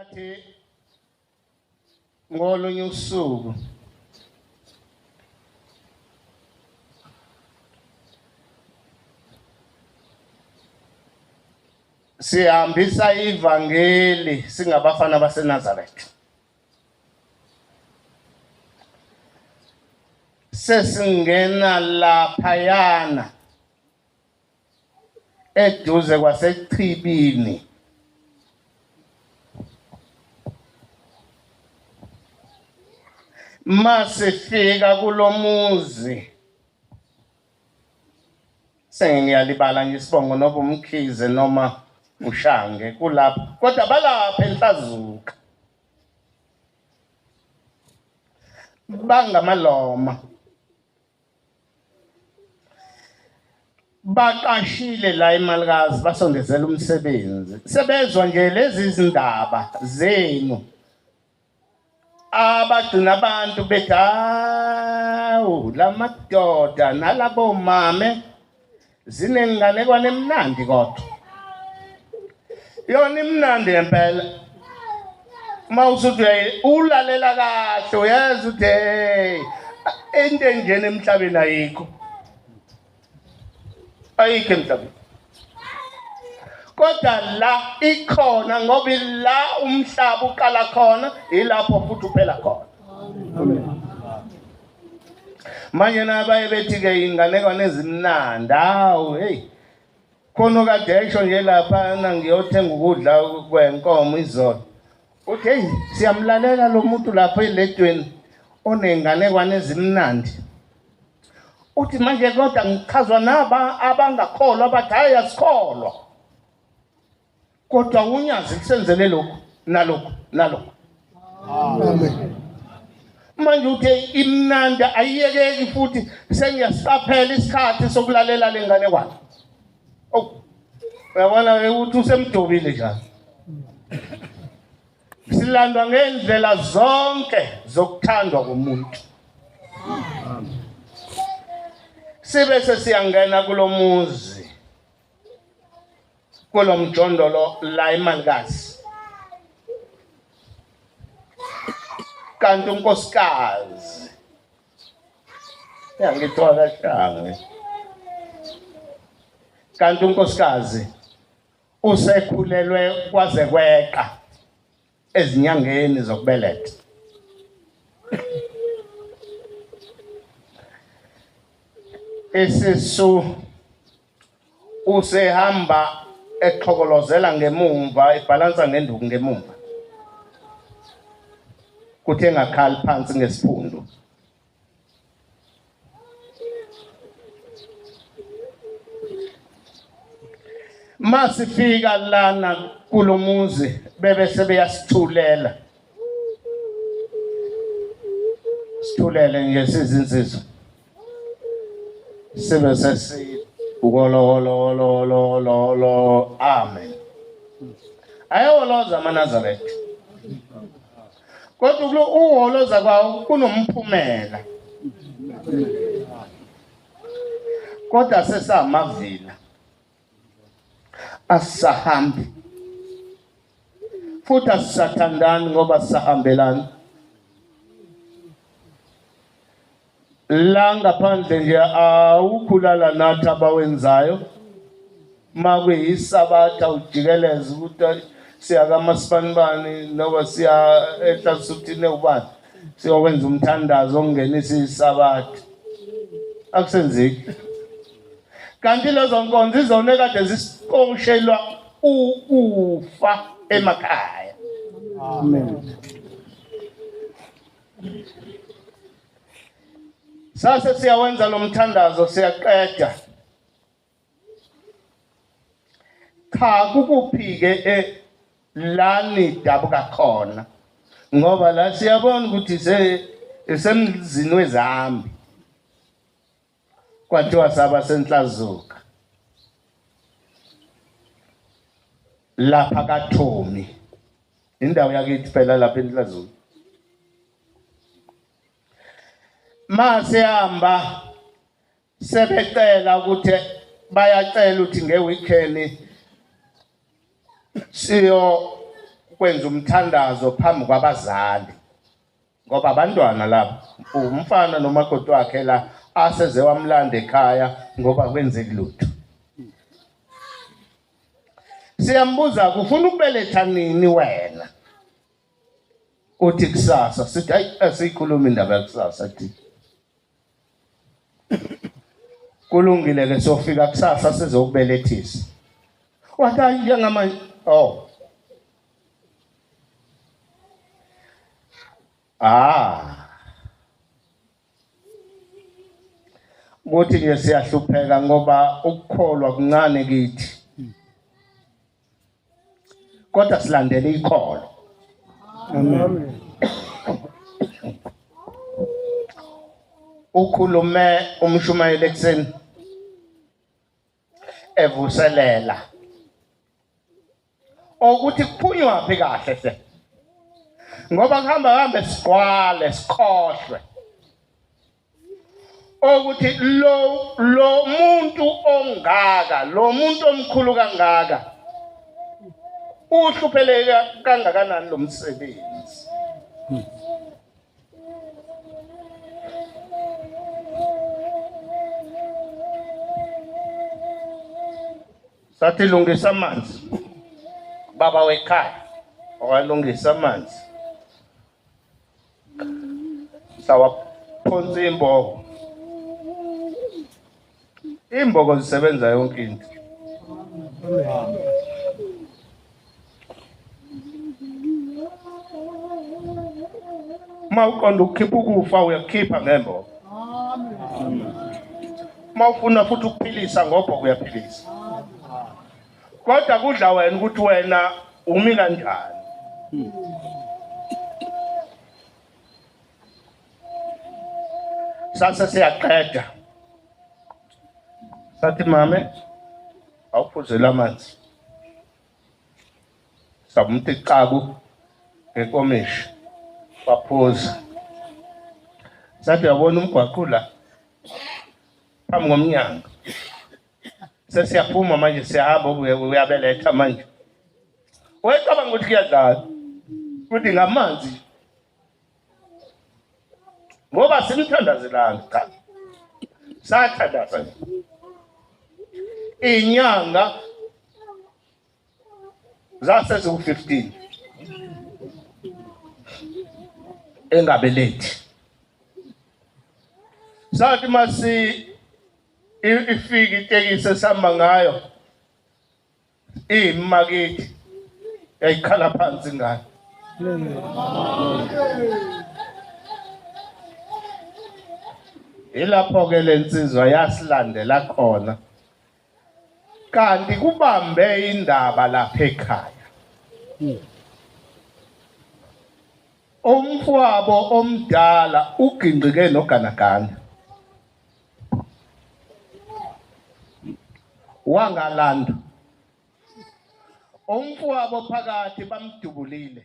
Kwathi ngolunye usuku sihambisa ivangeli singabafana baseNazaretha. Sesingena laphayana eduze kwasechibini masifika kulomuzi sengiyalibala nje isibongo noba umkhize noma ushange kulapho kodwa balapha enhlazuka bangamaloma baqashile la imalikazi basondezela umsebenzi sebezwa nje lezi zindaba zenu abagcina abantu bethi hawu lamadoda nalabo mame zinenganekwane emnandi kodwa yona imnandi ngempela uma usuthi ulalela kahle uyazi ukuthi hey into enjena emhlabeni ayikho ayikho emhlabeni kodwa la ikhona ngoba la umhlaba uqala khona ilapho futhi uphela khona amen manje nabaye bethi-ke inganekwane ezimnandi hawu heyi khona okade esho nje laphana ngiyothenga ukudla kwenkomo izolo uthi heyi siyamlalela lo muntu lapho eledweni oney'nganekwane ezimnandi uthi manje kodwa ngichazwa naba abangakholwa bathi hhayi asikholwa kodwa unyazi kusenzele lokhu nalokhu nalokhu amen manje uthe imnandi ayiyekeki futhi sengiyasiqaphela isikhathi sokulalela le ngane kwakhe oh uyabona ke ukuthi usemdobile njalo silandwa ngendlela zonke zokuthandwa komuntu sibe sesiyangena kulomuzi kulo mjondolo la imalikazi kanti unkosikazi yangithiwa kashange kanti unkosikazi usekhulelwe kwaze kweqa ezinyangeni zokubeletha isisu usehamba exhokolozela ngemumva ebhalansa ngenduku ngemumva kuthi engakhali phansi ngesiphundu masifika lana kulomuzi bebe sebeyasithulela sithulele nje sizinsizwa sibe sesi ukolololololo amen ayewoloza amaNazaretha kodwa kulo uholoza kwawo kunomphumela kodwa sesamavila asisahambi futhi asisathandani ngoba sisahambelani la ngaphandle nje awukhulala nathi abawenzayo makuyisabatha ujikeleze ukuthi siya kamasibanibani noma siya ehlasuthini ubani siyokwenza umthandazo ongenisa isabatha akusenzeki kanti lezo nkonzo izona ekade zisiqoshelwa ukufa emakhaya amen Sase siyawenza lo mthandazo siyaqeda. Cha kukuphi-ke eh, la nidabuka khona ngoba la siyabona ukuthi isemzini wezambi kwathiwa saba senhlazuka lapha kaThomi indawo yakithi phela lapha enhlazuka masihamba sebecela ukuthi bayacela ukuthi ngeweekend siyo kwenza umthandazo phambi kwabazali, ngoba abantwana lapha umfana nomakoti wakhe la aseze wamlanda ekhaya ngoba kwenzeki lutho. Siyambuza kufuna ukubeletha nini wena? Uthi kusasa. Sithi hayi, asiyikhuluma indaba yakusasa thi. Kulungile ke, sofika kusasa sizokubelethisa. Wathi hayi njengamanje. Oh. Ah. Kuthi nje siyahlupheka ngoba ukukholwa kuncane kithi. Kodwa silandele ikholo. Amen. Ukhulume umshumayeli ekseni evuselela ukuthi kuphunywa phi kahle hle, ngoba kuhamba hambe sigqwale sikhohlwe ukuthi lo muntu ongaka, lo muntu omkhulu kangaka uhlupheleka kangakanani lo msebenzi. Sathi lungisa amanzi, baba wekhaya walungisa amanzi, sawaphonsa imboko. Imboko zisebenza yonke into. Uma uqonda ukukhipha ukufa uyakhipha ngemboko. Uma ufuna futhi ukuphilisa ngobhoko uyaphilisa. Kodwa kudla wena ukuthi wena umi kanjani. Sase siyaqeda. Sathi mame awuphuzela amanzi. Samuthi qabu ngenkomishi. Waphuza. Sathi uyabona umgwaqo la phambi komnyango. Sesiyaphuma manje siyahamba uyabeletha manje. Wayecabanga ukuthi kuyadlala. Kuthi ngamanzi. Ngoba simthandazelanga cha. Sathandaza. Inyanga zase ziwu-15 engabelethi. Sathi masi ifika itekisi esihamba ngayo imakithi yayikhala phansi ingane. Ilapho ke lensizwa yasilandela khona, kanti kubambe indaba lapha ekhaya. Umfowabo omdala ugingqike noganagana wangalanda. Umfowabo phakathi bamdubulile.